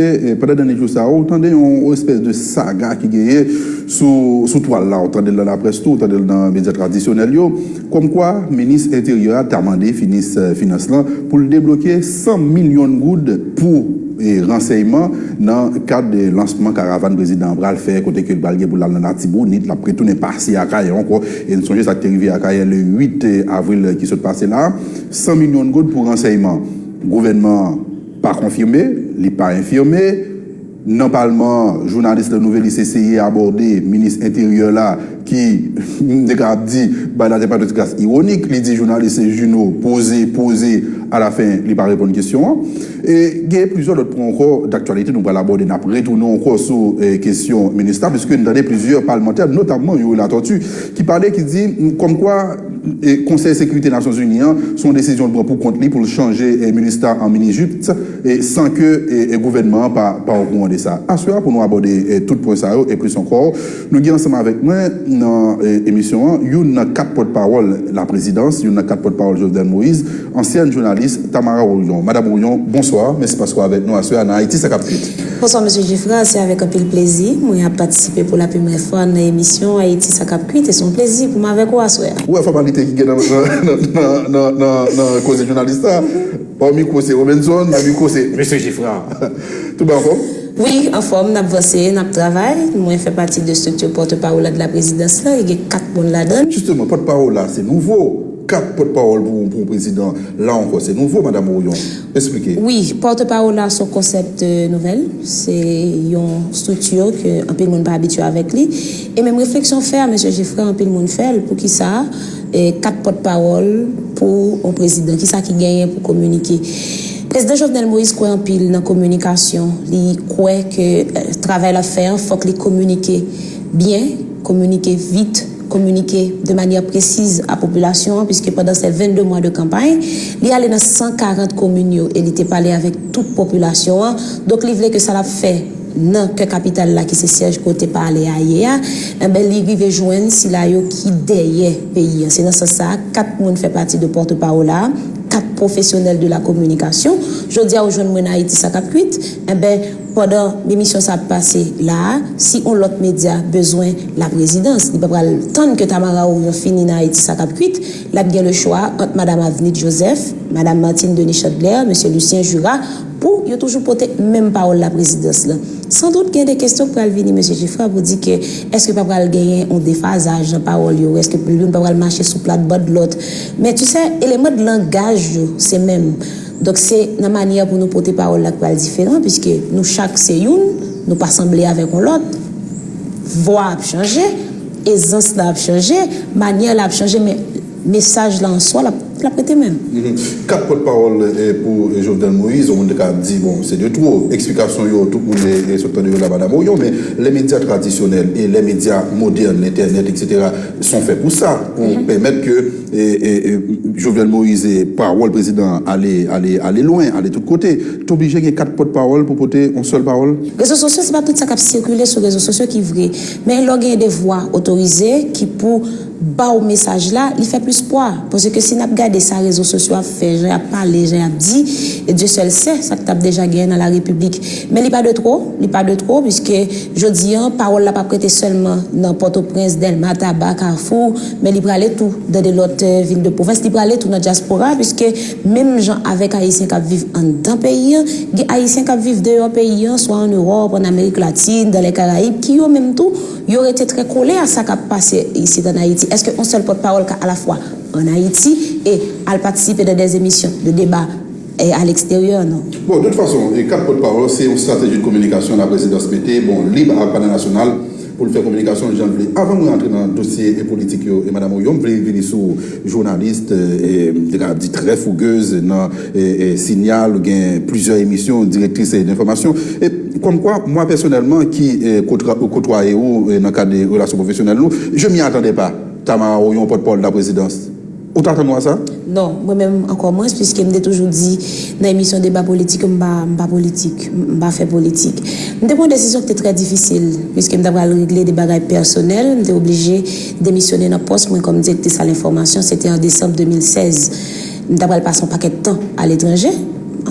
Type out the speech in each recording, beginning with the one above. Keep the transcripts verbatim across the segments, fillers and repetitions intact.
E, pandan dènye jou sa yo, ou tande yon espès de saga ki genyen sou, sou twal la, ou tande l nan laprès tou, ou tande l nan medya tradisyonèl yo, kòmkwa minis enteryè a ta mande minis, eh, finans lan pou l debloke san milyon goud pou, eh, ransèyman nan kad, eh, lansman karavàn prezidan an pral fè, kote ke l pral gen pou l al nan Latibonit, l ap retounen pase Akayè ankò. E n sonje sa k te rive Akayè le uit avril ki sot pase la, san milyon goud pou ransèyman. Gouvènman an pa konfime, li pa enfime. Nan palman an, jounalis Le Nouvelliste eseye abòde minis enteryè la ki, m te ka ap di, bay la te pa de gras iwonik, li di jounalis Juno poze, poze, alafen li pa reponn kesyon an. E gen plizyè lòt pwen ankò daktyalite nou pral abòde, n ap retounen ankò sou, eh, kesyon minis la, piske n tande plizyè palmantè, notamman Youri Latortue, ki pale, ki di, kòmkwa, eh, Konsèy Sekirite Nasyonzini an, se yon desizyon l pran pou kont li pou l chanje, eh, minis la an mini-jupe, eh, san ke, eh, eh, gouvènman an pa, pa okouran de sa. Aswè a, pou nou abòde, eh, tout pwen sa yo e plis ankò, nou gen ansanm avèk mwen nan, eh, emisyon an, youn nan kat pòtpawòl laprezidans, youn nan kat pòtpawòl Jovenel Moïse, ansyèn jounalis Tamara Orion. Madanm Orion, bonswa, mèsi paske w avèk nou aswè a nan Ayiti sa k ap kwit. Bonswa, mesye Geffrard, se avèk anpil plezi mwen ap patisipe pou la premyè fwa nan emisyon Ayiti sa k ap kwit, e se yon plezi pou m avèk ou aswè a. Ou wè fòmalite ki gen nan, nan, nan, nan, nan, nan koze jounalis la. Bò mikwo se Robenson, nan mikwo se mesye Geffrard. Tout bon anfòm? Wi, anfòm, n ap vanse, n ap travay. Mwen fè pati de estrikti pòtpawòl la de la prezidans la, e gen kat moun ladan l. Jisteman, pòtpawòl la, se nouvo. Kat pòtpawòl pou, pou yon prezidan, la ankò, se nouvo, Madanm Orion. Esplike. Wi, pòtpawòl la se yon konsèp, eh, nouvèl. Se yon estrikti ke anpil moun pa abitye avèk li. E menm refleksyon fè a, mesye Geffrard, anpil moun fè l. Poukisa, eh, kat pòtpawòl pou yon prezidan? Kisa ki genyen pou kominike? Prezidan Jovenel Moïse kwè anpil nan kominikasyon. Li kwè ke, eh, travay l ap fè an, fòk li kominike byen, kominike vit, kominike de manyè presiz a popilasyon an, piske pandan se vennde mwa de kanpay, li ale nan san karant komin yo e li te pale avèk tout popilasyon an. Donk, li vle ke sa l ap fè nan kè kapital la, ki se syèj kote palè a ye a, enben, li rive jwenn sila yo ki dèyè peyi an. Se nan sans sa a, kat moun fè pati de pòtpawòl la, kat pwofesyonèl de la kominikasyon. Jodi a, ou jwenn mwen nan Ayiti sa k ap kwit, enben, pandan emisyon sa ap pase la a, si yon lòt medya bezwen la prezidans, li pa pral tann ke Tamara Orion fini nan Ayiti sa k ap kwit, l ap gen le chwa ant Madanm Avnit Joseph, Madanm Martine Denis Chandler, mesye Lucien Jura, pou yo toujou pote menm pawòl la prezidans lan. Sandout, gen de kesyon k pral vini, mesye Geffrard, pou di ke èske pa pral genyen yon defazaj nan pawòl yo, èske youn pa pral mache sou plat bòd lòt. Men, tu sais, eleman de langaj yo, se menm. Donk, se nan manyè pou nou pote pawòl la k pral diferan, piske nou chak se youn, nou pa sanble avèk yon lòt. Vwa ap chanje, ezans la ap chanje, manyè la ap chanje, men mesaj la an swa, l ap, l ap rete menm. Mhm. Kat pòtpawòl, eh, pou, eh, Jovenel Moïse, yon moun te ka di, bon, se de two. Eksplikasyon yo, tout moun, eh, eh, sot tande yo la, Madanm Orion, men lè medya tradisyonèl e lè medya modèn, entènèt, etsetera, son fè pou sa, pou pèmèt ke, eh, eh, eh, Jovenel Moïse, eh, pawòl prezidan an ale, ale, ale lwen, ale tout kote. T oblije gen kat pòtpawòl pou pote yon sèl pawòl? Rezo sosyo, se pa tout sa k ap sikile sou rezo sosyo ki vre. Men lè w gen de vwa otorize ki pou ba w mesaj la, li fè plis pwa. Paske si n ap gade sa rezo sosyo ap fè, jan y ap pale, jan y ap di, e Dieu seul sait sa k t ap deja genyen nan la repiblik. Men li pa de two, li pa de two, piske jodi an, pawòl la p ap rete sèlman nan Pòtoprens, Dèlma, Taba, Kafou, men li prale tou nan de lòt, eh, vil de pwovens, li prale tou nan dyaspora, piske menm jan avèk Ayisyen k ap viv anndan peyi an, gen Ayisyen k ap viv deyò peyi an, swa ann Ewòp, ann Amerik Latin, dans les Caraïbes, ki yo menm tou, yo rete trè kole a sa k ap pase isit ann Ayiti. Èske yon sèl pòtpawòl ka alafwa ann Ayiti e al patisipe nan dè emisyon de deba, eh, a leksteryè? Non. Bon, de tout fason, e kat pòtpawòl, se yon estrateji de kominikasyon la prezidans mete, bon, lib ak panèl nasyonal pou l fè kominikasyon l jan l vle. Avan mwen rantre nan dosye e politik yo, e Madanm Orion, m vle vini sou jounalis, e, m te ka di trè fougez nan, e, e, Signal, ou gen plizyè emisyon, direktris, e, denfòmasyon. E, kòmkwa, mwen pèsonèlman, ki, e, kotra-, kotwaye ou, e, nan kad de relasyon pwofesyonèl nou, je m'y attendais pas. Tamara Orion, pòtpawòl de la prezidans. Ou t atann ou a sa? Non, mwen menm ankò mwens, piske m te toujou di nan emisyon deba politik, m pa, m pa politik, m pa fè politik. M te pran yon desizyon ki te trè difisil, piske m ta pral regle de bagay pèsonèl, m te oblije demisyone nan pòs mwen kòm direktris a lenfòmasyon, se te an desanm de mil sèz. M ta pral pase yon pakèt tan aletranje,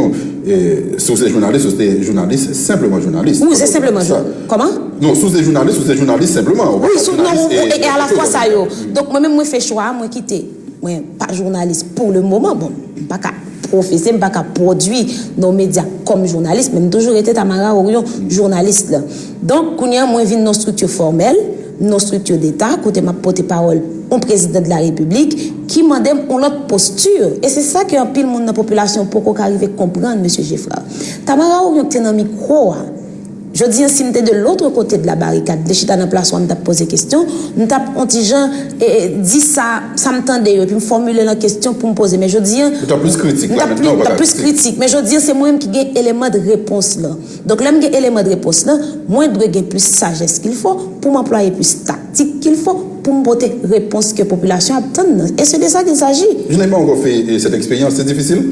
Orion, e, si w se jounalis, ou se jounalis, senpleman jounalis. Wi, se senpleman sa. Kòman? Non, si w se jounalis, ou se jounalis senpleman. Ou pa ka jounalis e, e, e alafwa sa yo. Donk, mwen menm, mwen fè chwa, mwen kite. Mwen pa jounalis pou le moman. Bon, m pa ka pwofese, m pa ka pwodui nan medya kòm jounalis, men m toujou rete Tamara Orion, jounalis la. Donk, kounye a, mwen vin nan strikti fòmèl, nan strikti deta, kote m ap pote pawòl yon prezidan de la repiblik ki mande m yon lòt posti. E se sa ke anpil moun nan popilasyon poko ka rive konprann, mesye Geffrard. Tamara Orion ki te nan mikwo a, jodi a, si m te de lòt kote de la barikad, m te chita nan plas ou a, m t ap poze kesyon, m t ap on ti jan, e, e, di sa, sa m tande yo, epi m fòmile l an kesyon pou m poze. Men jodi a, m t ap plis kritik. M t ap plis kritik. Men jodi a, se mwen menm ki gen eleman de repons lan. Donk, lè m gen eleman de repons lan, mwen dwe gen plis sajès qu'il faut pou m anplwaye plis taktik qu'il faut pou m pote repons ke popilasyon ap tann nan. E se de sa qu'il s'agit. Je n'ai pas encore fait, euh, cette expérience. C'est difficile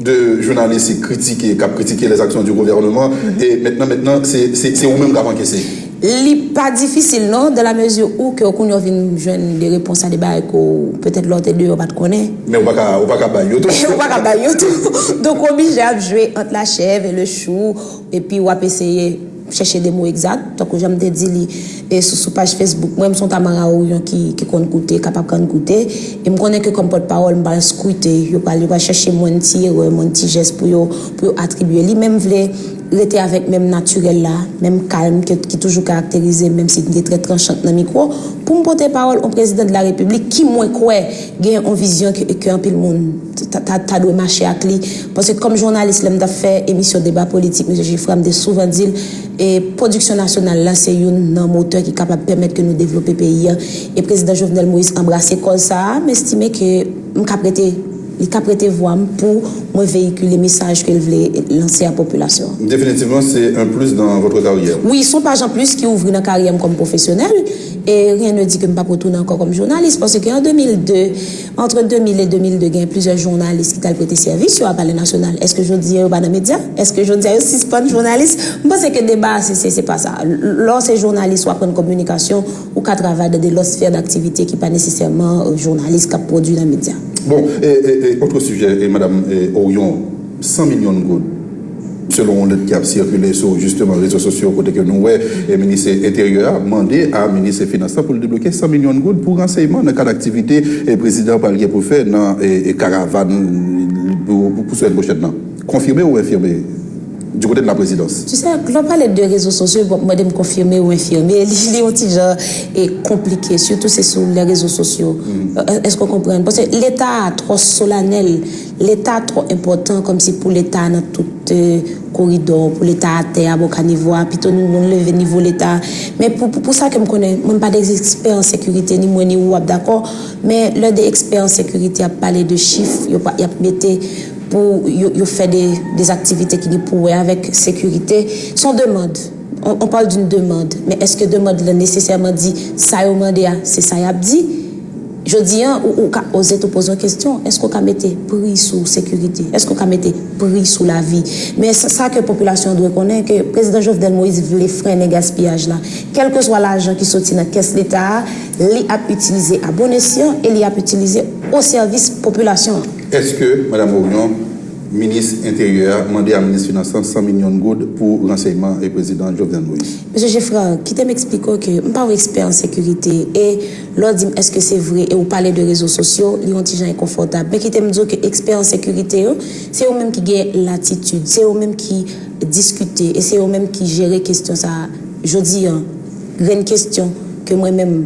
de jounalis ki kritike, k ap kritike les actions du gouvernement, e mentnan, mentnan, se, se, se ou menm k ap ankese. Li pa difisil non, dans la mesure où ke ou kounye a vin jwenn de repons a de bagay ke w, petèt lè w te deyò, w pa t konnen. Men ou pa ka, ou pa ka bay yo tou. Ou pa ka bay yo tou. Donk, ou oblije ap jwe ant la chèv e le chou, epi w ap eseye chèche de mo egzat, tankou jan m te di li, e sou, sou paj Facebook mwen, m se yon Tamara Orion ki, ki konn koute, k ap aprann koute, e m konnen ke kòm pòtpawòl, m pral skwite, yo pral, yo pral chèche mwen ti erè, mwen ti jès pou yo, pou yo atribye li, men m vle rete avèk menm natirèl la, menm kalm ke, ki toujou karakterize m, menm si m te trè tranchant nan mikwo, pou m pote pawòl yon prezidan de la repiblik ki mwen kwè gen yon vizyon ke, ke anpil moun ta, ta, ta dwe mache ak li. Paske kòm jounalis, lè m t ap fè emisyon deba politik, mesye Geffrard, m te souvan di l, e pwodiksyon nasyonal la, se youn nan motè ki kapab pèmèt ke nou devlope peyi a. E prezidan Jovenel Moïse anbrase kòz sa a, m estime ke m ka prete, li ka prete vwa m pou mwen veyikile mesaj ke l vle lanse a popilasyon an. Définitivement, c'est un plus dans votre carrière. Wi, se yon paj an plis ki ouvri nan karyè m kòm pwofesyonèl. E rien ne dit ke m p ap retounen ankò kòm jounalis, paske an de mil de, entre de mil e de mil de, gen plizyè jounalis ki t al prete sèvis yo a Palè Nasyonal. Èske jodi a yo pa nan medya? Èske jodi a yo sispann jounalis? M panse ke deba a, se, se, se pa sa. Lè w se jounalis, w aprann kominikasyon, ou ka travay dans de lòt sphère d'activité ki pa nesesèman, euh, jounalis k ap pwodui nan medya. Bon, e, e, e, autre sujet, e, madam, e, Orion, san milyon goud, selon yon lèt ki ap sikile sou, jisteman, rezo sosyo, kote ke nou wè, e, minis enteryè a mande a minis finans lan pou l debloke san milyon goud pou ransèyman nan kad aktivite, e, prezidan pral gen pou fè nan, e, e, karavàn pou, pou, pou semèn pwochèn nan. Konfime ou enfime? Du côté de la présidence. Tu sais, lè w pale de rezo sosyo, w ap mande m konfime ou enfime. Li, li yon ti jan, e, konplike, sitou se sou lè rezo sosyo. E, èske w konprann? Paske Leta a twò solanèl, Leta twò enpòtan, kòmsi pou Leta nan tout, e, koridò, pou Leta atè a, bò kanivo a, pito nou, nou leve nivo Leta. Men pou, pou, pou sa ke m konnen, mwen m pa de ekspè an sekirite, ni mwen ni ou ap dakò, men lè de ekspè an sekirite ap pale de chif, yo pa, y ap mete pou yo, yo fè de, de aktivite ki gen pou wè avèk sekirite. Se yon demann. On, on parle d'une demande. Men èske demann lan nesesèman di sa yo mande a, se sa y ap di? Jodi a, ou, ou ka oze tou poze yon kesyon. Èske w ka mete pri sou sekirite? Èske w ka mete pri sou lavi? Men sa, sa ke popilasyon an dwe konnen, ke prezidan Jovenel Moïse vle frennen gaspiyaj la. Kèlkeswa lajan ki soti nan kès Leta a, li ap itilize a bon esyan e li ap itilize o sèvis popilasyon an. Èske, madam Orion, minis enteryè a mande a minis finans lan san milyon goud pou ransèyman e prezidan Jovenel Moïse? Mesye Geffrard, kite m eksplike w ke m pa yon ekspè an sekirite. E lè w di m èske se vre e w pale de rezo sosyo, li yon ti jan enkonfòtab. Men kite m di w ke ekspè an sekirite yo, se yo menm ki gen latitid, se yo menm ki diskite e se yo menm ki jere kesyon sa a. Jodi a, grenn kesyon ke mwen menm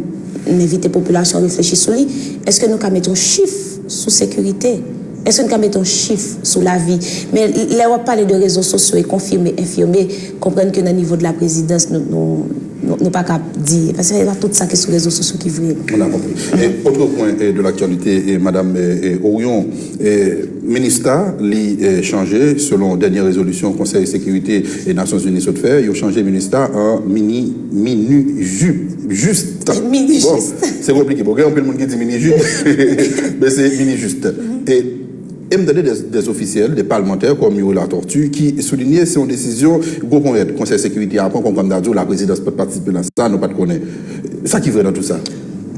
M envite popilasyon reflechi sou li. Èske nou ka mete yon chif sou sekirite? Èske nou ka mete yon chif sou lavi? Men lè w ap pale de rezo sosyo e konfime, enfime, konprann ke nan nivo de la prezidans, nou, nou, nou, nou pa ka di, paske se pa tout sa ki sou rezo sosyo ki vre. On a compris. Et autre point eh, de l'actualité, eh, Madame eh, eh, Orion, eh, MINUSTAH, li eh, chanje, selon dènye rezolisyon Konsèy Sekirite eh, Nasyonzini sot fè, yo chanje MINUSTAH an mini, mini ju, jist. Mini bon, jist. Se konplike. Bon, gen anpil moun ki di mini jist, men se mini jist. E, e m tande des, des ofisyèl, des palmantè kòm Youri Latortue ki soulinye se yon desizyon gwo ponyèt Konsèy Sekirite a pran, kòm, kòm m ta di w, laprezidans pa t patisipe nan sa, nou pa t konnen. Sa ki vre nan tout sa?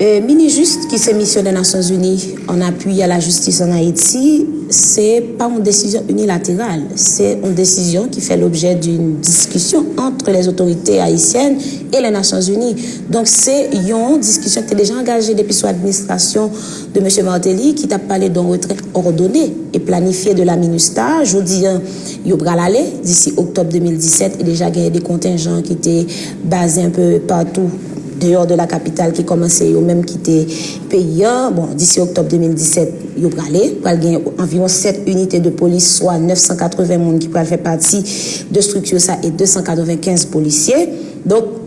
E, Minijust, ki se misyonè Nasyonzini an apui a lajistis an Ayiti, se pa yon desizyon inilateral. Se yon desizyon ki fè lobjè d'une discussion entre les autorités haïtiennes et les Nations Unies. Donk, se yon diskisyon ki te deja angaje depi sou administrasyon de mesye Martelly, ki t ap pale d'un retrait ordonné et planifié de la MINUSTAH. Jodi a, yo pral ale, disi oktòb de mil disèt, e deja genyen de kontenjan ki te baze un peu partout dehors de la capitale ki kòmanse yo menm kite peyi a. Bon, disi oktòb de mil disèt, yo prale, pral gen anviwon sèt inite de polis, swa nèf san katreven moun ki pral fè pati de estrikti sa e de san katrevenkenz polisye. Donk,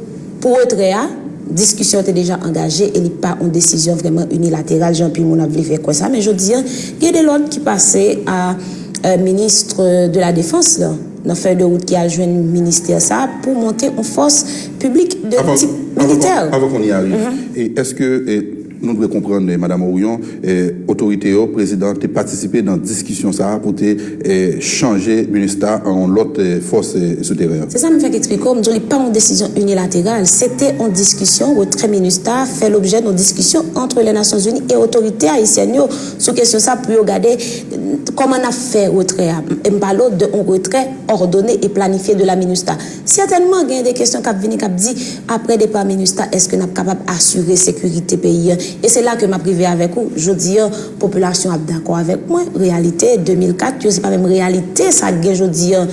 pou retrè a, diskisyon te deja angaje e li pa yon desizyon vrèman inilateral, jan anpil moun ap vle fè kwè sa. Men jodi a, gen de lòd ki pase a, euh, ministre de la Défense la, nan fèy de wout ki al jwenn ministè sa a pou monte yon fòs piblik de tip militè. Avan, avan, avan, avan qu'on y arrive, e èske e, nou dwe konprann, e, Madame Orion, e, otorite yo, prezidan te patisipe nan diskisyon sa a pou te e, chanje MINUSTAH an yon lòt e, fòs e, sou teren an? Se sa m fèk eksplike w, m di w li pa yon desizyon inilateral. Se te yon diskisyon, retrè MINUSTAH fè lobjè yon diskisyon entre les Nations Unies e otorite ayisyèn yo sou kesyon sa pou yo gade kòman n ap fè retrè a. E m pale w de yon retrè ordonné et planifié de la MINUSTAH. Sètènman, gen de kesyon k ap vini, k ap di, apre depa MINUSTAH, èske n ap kapab asire sekirite peyi a? E se la ke m ap rive avèk ou. Jodi a, popilasyon ap dakò avèk mwen. Reyalite de mil kat yo, se pa menm reyalite sa k gen jodi a.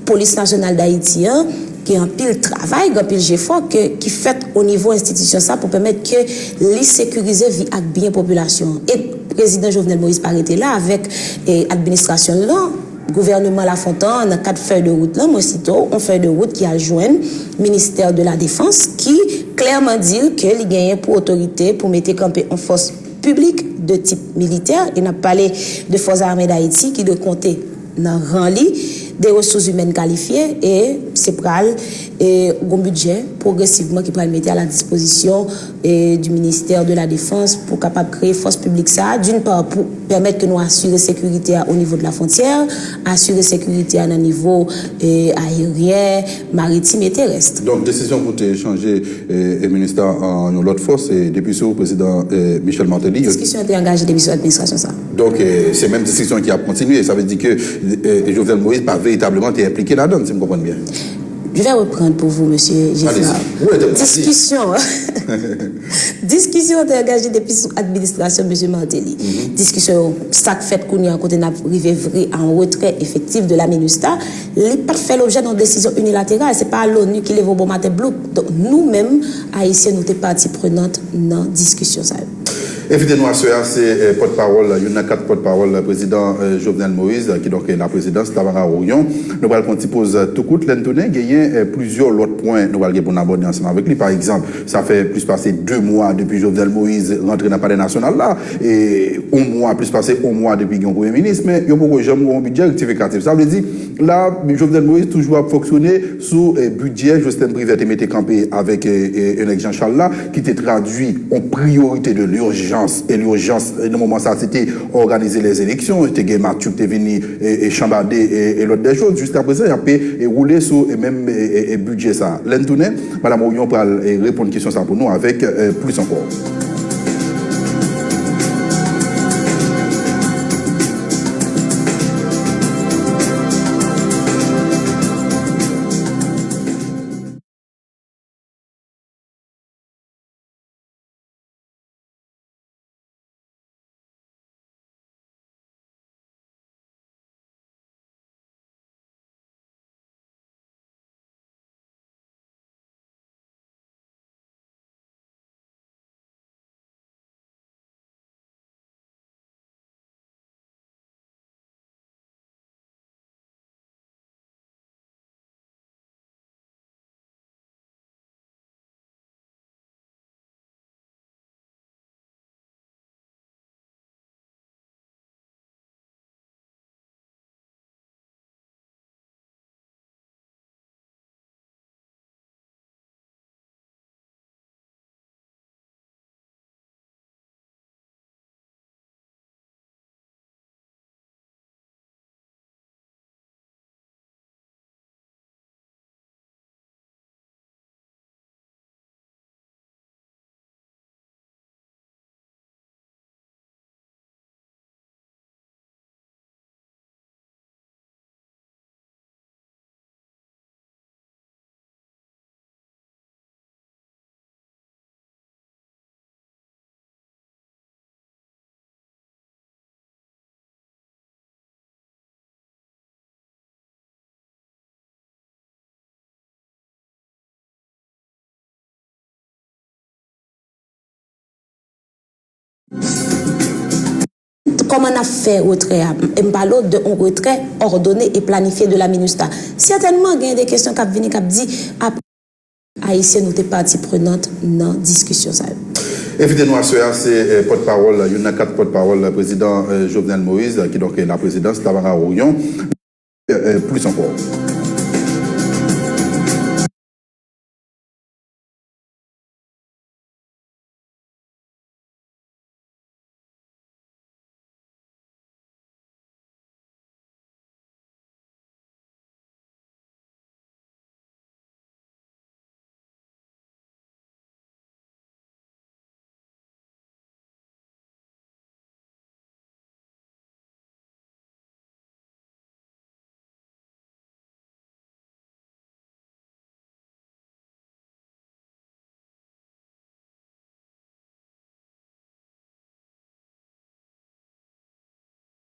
Polis Nasyonal Dayiti an, gen anpil travay, gen anpil jefò ke, ki fèt o nivo enstitisyon sa pou pèmèt ke li sekirize vi ak byen popilasyon an. E prezidan Jovenel Moïse pa rete la avèk, e, administrasyon l lan, gouvèneman Lafontan an, nan kad fèy de wout lan, mwen site w, yon fèy de wout ki al jwenn Ministè de la Defans, ki klèman di l ke li genyen pou otorite pou mete kanpe yon fòs piblik de tip militè, e n ap pale de Fòs Ame Dayiti ki dwe konte nan ran li de resous imèn kalifye, e se pral, e, gon bidjè pwogresivman ki pral mete a la dispozisyon, e, du ministère de la Défense pou kapab kreye fòs piblik sa a, d'une part, pou pèmèt ke nou asire sekirite a o nivo de la frontière, asire sekirite a nan nivo, e, ayeryen, maritim e terès. Donk, desizyon pou te chanje, e, e, MINUSTAH an yon lòt fòs, e, depi sou prezidan, e, Michel Martelly. Diskisyon an te angaje depi sou administrasyon sa a. Donk, e, se menm diskisyon ki ap kontinye. Sa vle di ke, e, Jovenel Moïse pa veritableman te enplike ladan l, si m konprann byen. Je vais reprendre pour vous, monsieur Geffrard. Allez-y. Ou entèpre-, diskisyon. Diskisyon an te angaje depi sou administrasyon mesye Martelly. Diskisyon yo, sa k fèt kounye a kote n ap rive vre a yon retrè efektif de la MINUSTAH, li pa t fè lobjè de yon desizyon inilateral. Se pa l'ONU ki leve yon bon maten bloup. Donk, nou menm, Ayisyen, nou te pati prenant nan diskisyon sa yo. Envite nou aswè a, se, eh, pòtpawòl, youn nan kat pòtpawòl prezidan, eh, Jovenel Moïse, kidonk, eh, la présidence, Tamara Orion. Nou pral pran ti poz, eh, tou kout. Lè n tounen, genyen, eh, plizyè lòt pwen nou pral gen pou n abòde ansanm avèk li. Pa egzanp, sa fè plis pase de mwa depi Jovenel Moïse rantre nan Palè Nasyonal la. E yon mwa, plis pase yon mwa depi gen yon premye minis, men yo poko janm gen yon bidjè rektifikatif. Sa vle di, la, Jovenel Moïse toujou ap fonksyone sou, eh, bidjè Jocelerme Privert te mete kanpe avèk, eh, eh, Enèk Jean Charles la, ki te tradui yon priorite de l'urgence. E l'urgence, eh, nan moman sa, se te òganize les élections, te gen Mathieu ki te vini, eh, eh, chanbade, eh, eh, l'ordre des choses. Jiska prezan, y ap, eh, woule sou, eh, menm, eh, eh, eh, bidjè sa. Lè n tounen, Madam Orion pral, eh, reponn kesyon sa pou nou avèk, eh, plis ankò. Kòman n ap fè retrè a? E m pale w de yon retrè òdone e planifye de la MINUSTAH. Sètènman, gen de kesyon k ap vini, k ap di, apre Ayisyen, nou te pati prenant nan diskisyon sa yo. Envite nou aswè a, se eh, pòtpawòl, youn nan kat pòtpawòl prezidan eh, Jovenel Moïse, eh, kidonk eh, laprezidans Tamara Orion. Eh, eh, plis ankò.